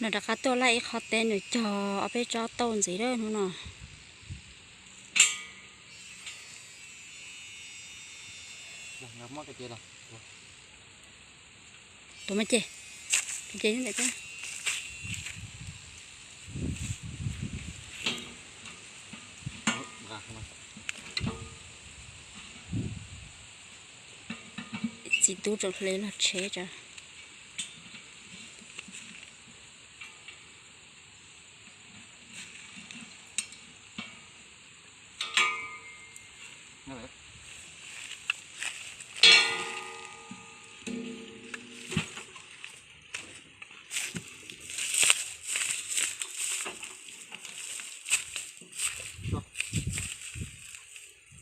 Nws rov qab tuaj laij ib qho teb, nws cog ob peb tsob tauj ntxiv lawm hnub no. Tuav mas ces, ces ntawm txiv tub tseem hle los tsheb tso.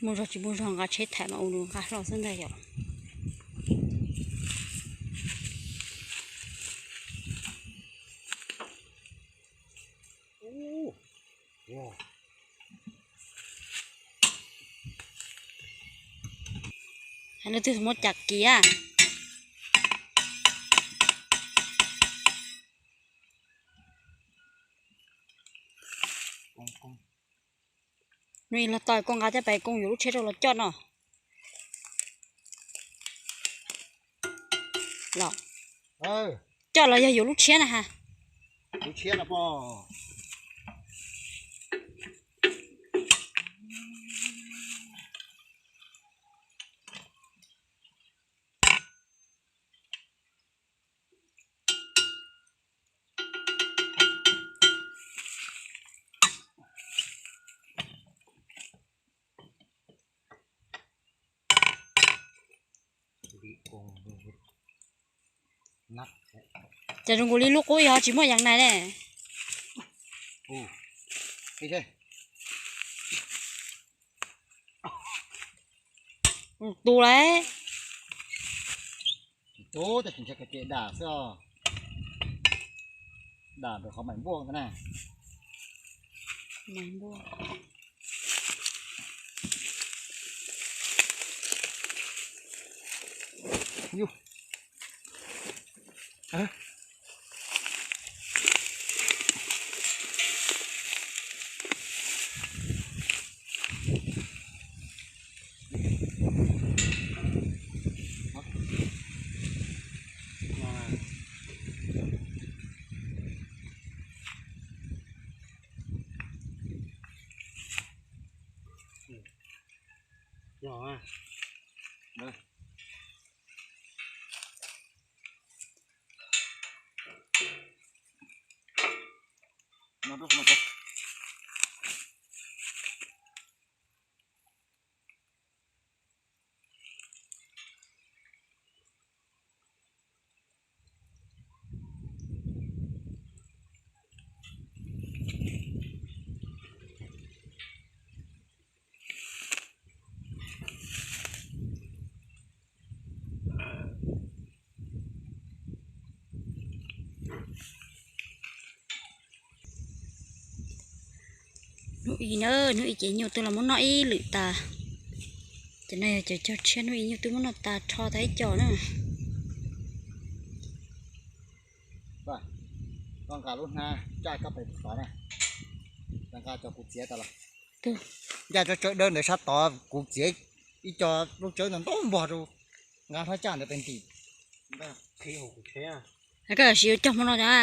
Muaj zog tsis muaj zog nqa tsheb thaiv mas ua nws nqa hlo xwb ntag yom. Leej twg muab cas kiv. Nws los tau, koj nqa coj pais koj yuav lub tshiab rau los coj no. Los coj los yog yuav lub tshiab na ha. Lub tshiab no pom. Ces zoo nkaus li lub qub yog tsis muaj yam nais ne. Tu lawm. Tsis tu, ces tsis ntshai, dam xwb os. Dam ntawm qhov maim npuaj ntag na. Hnub ib na, hnub ib ces nyuj twb los muab noj ib lwm tas. Cov no yog cov cog tshiab, hnub ib nyuj twb muab noj tas rho tas ib co na. Koj nqa lub hnab caj koj pem xov na, nqa cov kuv txiav tas los. Ncaj tsob tsawb dawb ntawd sab tod kuv txiav ib co lub tsawb ntau ntau npog rau, nqa hnab caj ntawd pem ntim. Koj siv cog hmo no cov.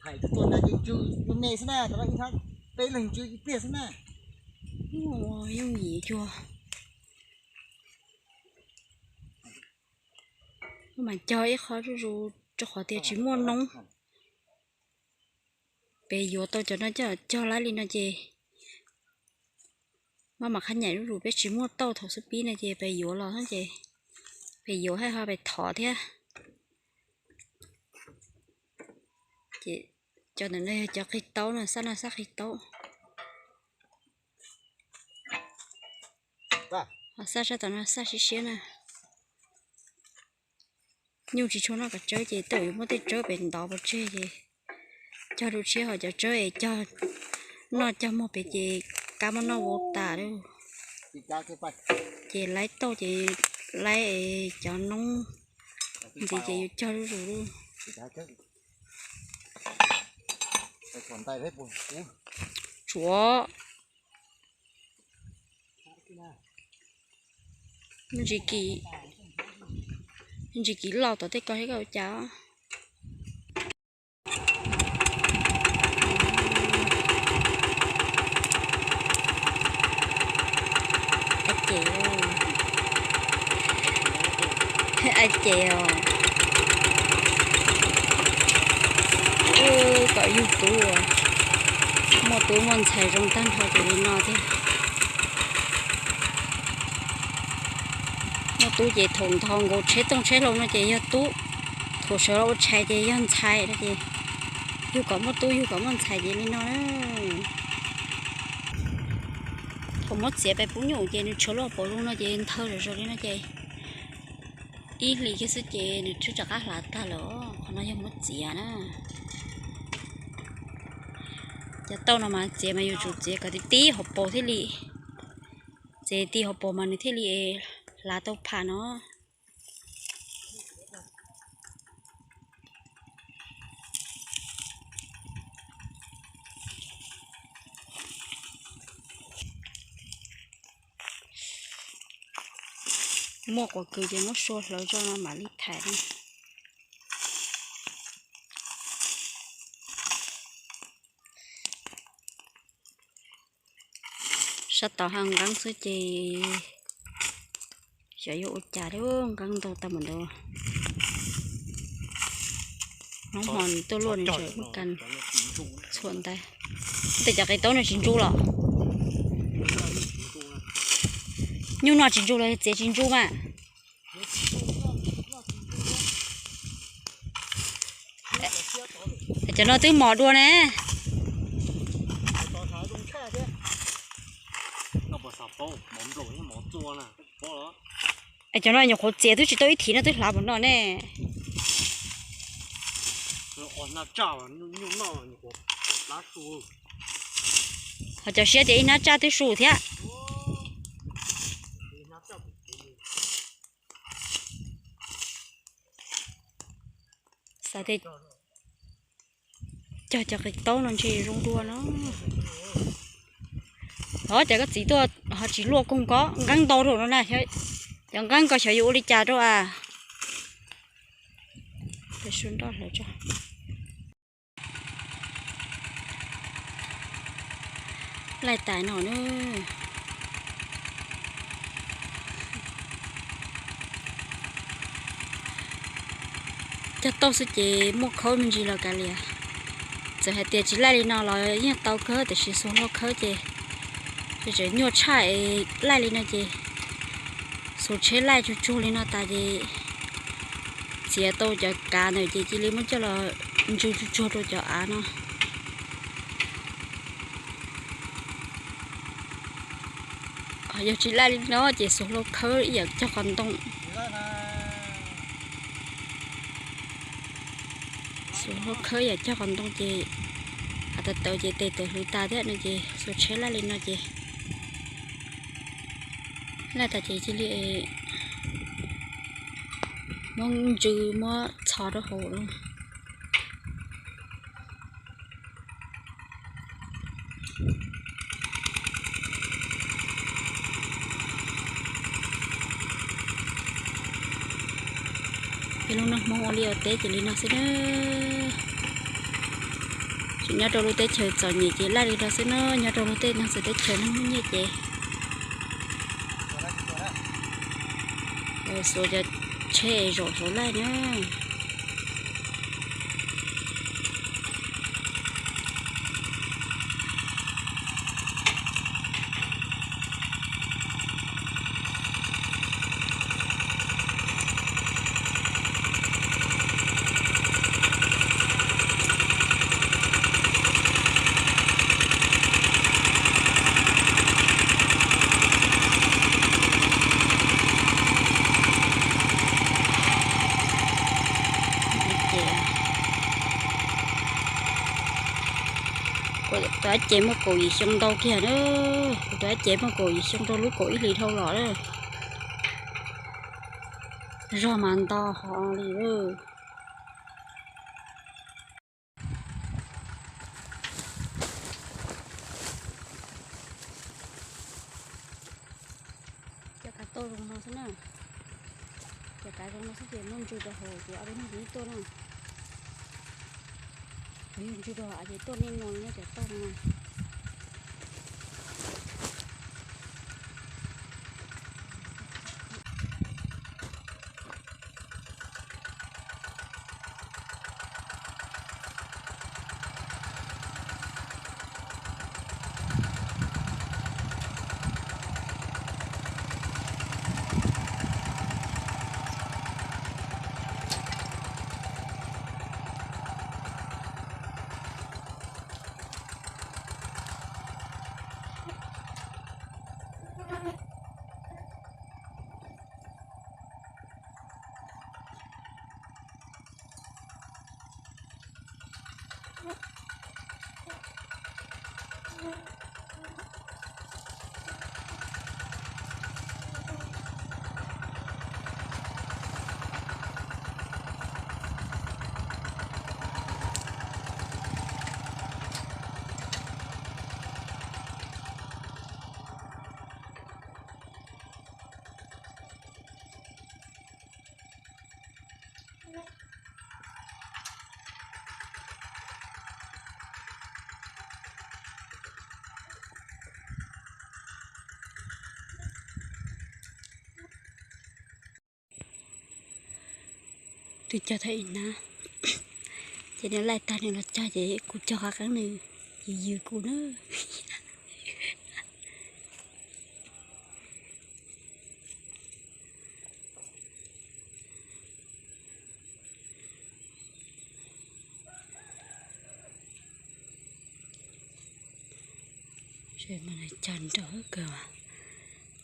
Hais tuaj tuaj ntawd ces ntsw me me xwb na, tam no ib hnab peb leeg ntsw ib pliag xwb na. Yooj yim cuag. Mas cog ib qho zuj zus rau qhov tias tsis muaj noob. Pem yuav tau cov no coj cog laib li no ces maj mam qhab nyaim zuj zus, peb tsis muaj tauj thaum xub pib no ces pem yuav los ces pem yuav haj ho pem thov thiab. Ces cov ntawm no yog cov qig taub no, xab no xab qig taub. Ho xab sab tom no xab siab siab na. Nyuj tsis tshua noj cov tsawb ces tej zaum yuav muab tej tsawb pem ntov pov tseg ces cog rau tshiab, ho cov tsawb es cog noj cog muag pem ces kab muab noj vau tas lawm. Ces laib tauj ces laib es cov noob ntxiv ces yuav cog zuj zus lawm. Tshuav. Ntsis ntsis kiv loj tom tej ko thiab koj ua cas. Ces, ces os. Kom yug tub, muaj tub muaj ntxhais zoo tag nrho ces li no thiab. Muaj tub ces thaum nto nkaus tsheb tooj tsheb hlau no ces yog tub, thaum sawv los ua tshais ces yog ntxhais no ces yug kom muaj tub yug kom muaj ntxhais ces li no na. Thaum muab txiav pais pub nyuj ces nws tshuav lub hauv paus zoo no ces nthawv zom zaws li no ces ib hlis kiag xwb ces nws twb rov qab hlav tag lawm. Qhov no yog muab txiav na. Cov tauj no mas txiav mas yuav tsum txiav kom tib tib hauv paus thiaj li, txiav tib hauv paus mas nws thiaj li hlav tau pham no. Muaj quav kws ces muab sua hlawv tso no mam li thaiv na. Sab tod haj nqeeb xwb ces xyov yuav ua cas li, nqeeb ntau tag npaum ntawd. Hnub hmo tuaj luaj nws tseem muab kas txhuam ntaiv. Tej cov qis taub no tsis ntsuj los? Nyuj no tsis ntsuj los txiav tsis ntsuj mas. Cov no twb mos dua ne. Es cov no nyuam qhuav txiav twb tsis tau ib thiv no twb hlav npaum no ne. Ho cov siab ces ib hnab tsaj twb su thiab. Xav tias cog cov qis taub no ntshe zoo dua no. Ho cas koj txiv tuaj ho tsis luaj koog ko, nqeeb ntau rau no na. Cov nqeeb ko xyov yuav ua li cas rau a. Laij tas no na. Cog tauj xwb ces muaj khaub me ntsis los kav liam. Txawm hais tias tsis laij li no los yeej tau kawg tiam sis xuas hlua khawb ces tseem nyuaj tshaj es laij li no ces xuas tsheb laij tsuag tsuag li no tas ces txiav tau cov kav ntawd ces cia li muab coj los ntsw tsuag tsuag rau cov av no. Yog tsis laij li no ces xuas hlua khawb ib yam cog qos ntoo. Xuas hlua khawb ib yam cog qos ntoo ces av tawv tawv ces tes tawm hlwv tas thiab no ces xuas tsheb laij li no ces laij tas ces cia li muab ntsw muab txhos rau hauv lawm. Ces lub neej Hmoob ua liaj ua teb ces li no xwb nawb. Tsis nyob rau lub teb chaws txom nyem ces laij li no xwb nawb, nyob rau lub teb neeg txawv teb chaws neeg muaj nyiaj ces xuas cov tsheb es zaum xuas laij na. Kuv tus dab ces muaj kaum yim xyoo ntau kiag na. Kuv tus dab ces muaj kaum yim xyoo rau lub kaum ib hlis dhau los na. Zog mas nto ho li. Cov kav zoo no xwb ces muab ntsu rau hauv ces ob peb hnub ces tuaj na. Kuv yug ntsu rau hauv av ces tuaj niaj no no cov toj no na. Twb cog tau ib hnab, ces nws laij tag nws los cog ces kuv cog qab qeeb nws, ces yws kuv na. Cog nrawm kawg,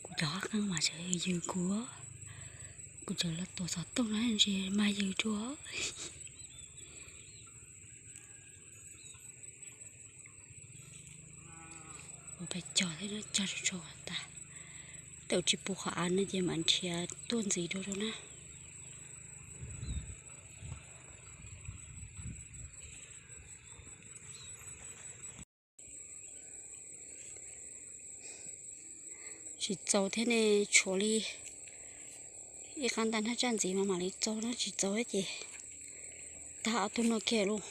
kuv cog qab qeeb mas tseem yws kuv, kuv tseem los tuav xov tooj na ntshe mas yws dua. Ua peb cog thiab na, cog tso tso tas. Thaum tsis pum qhov av no ces mam nrhiav tuaj ntxiv dua rau na. Tsis txaus thiab ne, tshuav li ib qab ntaj hnab tsaj ntxiv mas mam li txaus na, tsis txaus thiab ces tag ob tug no kiag lauj.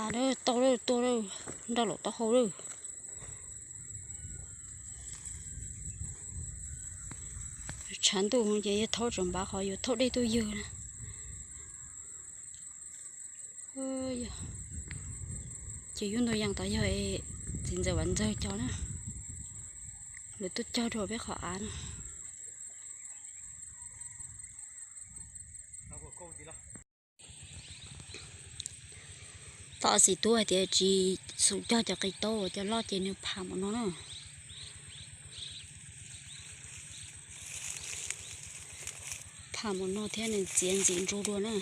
Tas lawm, tau lawm, tuaj lawm, nrog lawm taub hau lawm. Tshav ntuj ces yawg thaub tseem npav qhov yuav thaub dej tuaj ywg na. Ces yub ntu yas tod yog txiv ntxawm Vam Ntxawg cov na, lawv tuaj cog rau peb qhov av na. Tom xim tub hais tias tsis xum cog cov qis taub, cov loj ces nws pham mus no na. Pham mus no thiab nws txiav ntxim ntsu dua na.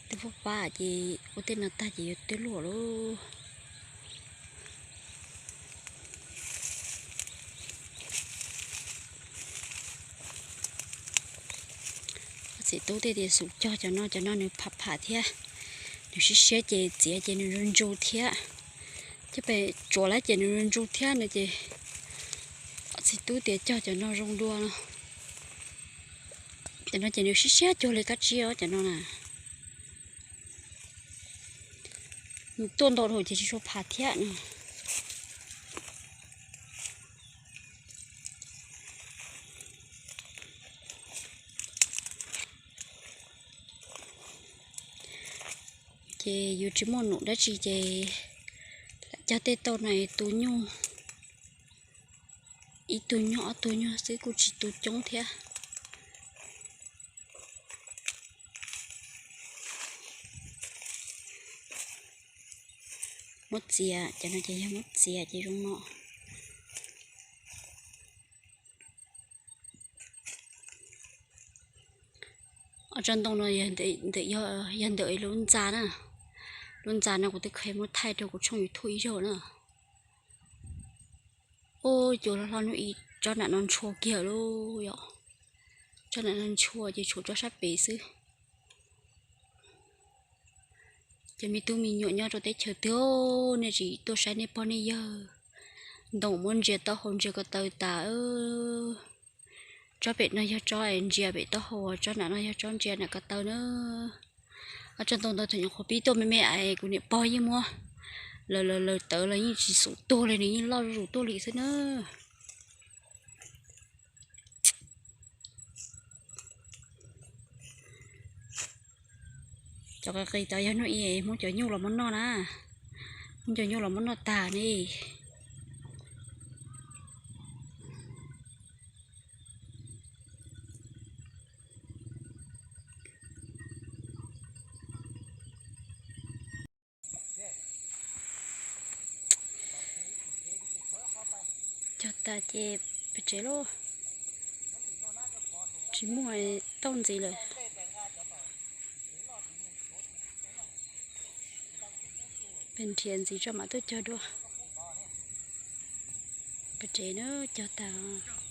Twb pub pab ces ua tej no tag ces yuav twb luaj lauj. Txiv tub thiaj tias xum cog cov no, cov no nws pham pham thiab, nws siab siab ces txiav ces nws zoo ntsu thiab. Coj pem tsuav lawm ces nws zoo ntsu thiab no ces txiv tub tias cog cov no zoo dua no. Cov no ces nws siab siab cuag li kab tsib os cov no na. Nws tuaj ntau dhau ces tsis tshua pham thiab no. Ces yus tsis muaj num dab tsi ces lam cog tej tauj no tu nyuj, ib tug nyuag ob tug nyuag xwb kuj tsis tu coob thiab. Muab txiav, cov no ces yog muab txiav ces zoo no. Ob tsob ntoo no yog ntawm lub ntxa na. Lub ntxa no kuv twb kheev muab thaij rau kuv tshooj YouTube ib zaug na. Ub, cua hlob hlob hnub ib tsob nram no ntshua kiag lauj yom. Tsob nram no ntshua ces tshuav tsob sab pem xwb. Ces me tub me nyuam nyob rau teb chaws twg nej tsis tuaj saib nej pog nej yawg ntoo muab ntsia taub hau ntsia ko taw tas. Tsob pem no yog tsob ntsia pem taub hau, tsob nram no yog tsob ntsia nram ko taw na. Ob tsob ntoo ntawd thaum nyuam qhuav pib tuaj me me es kuv niam pog yeej muab lawv lawv lawv tawv los yeej tsis xum tuag li, nws yeej loj zuj zus tuaj li xwb na. Cov qis qis tod yog hnub ib Hmoob cov nyuj los muab noj na. Hmoob cov nyuj los muab noj tag ne. Cog tas ces pem tsev lauj. Tsis muaj tauj ntxiv lawm. Peb nrhiav ntxiv tso mam tuaj cog dua. Pem tsev na, cog tas.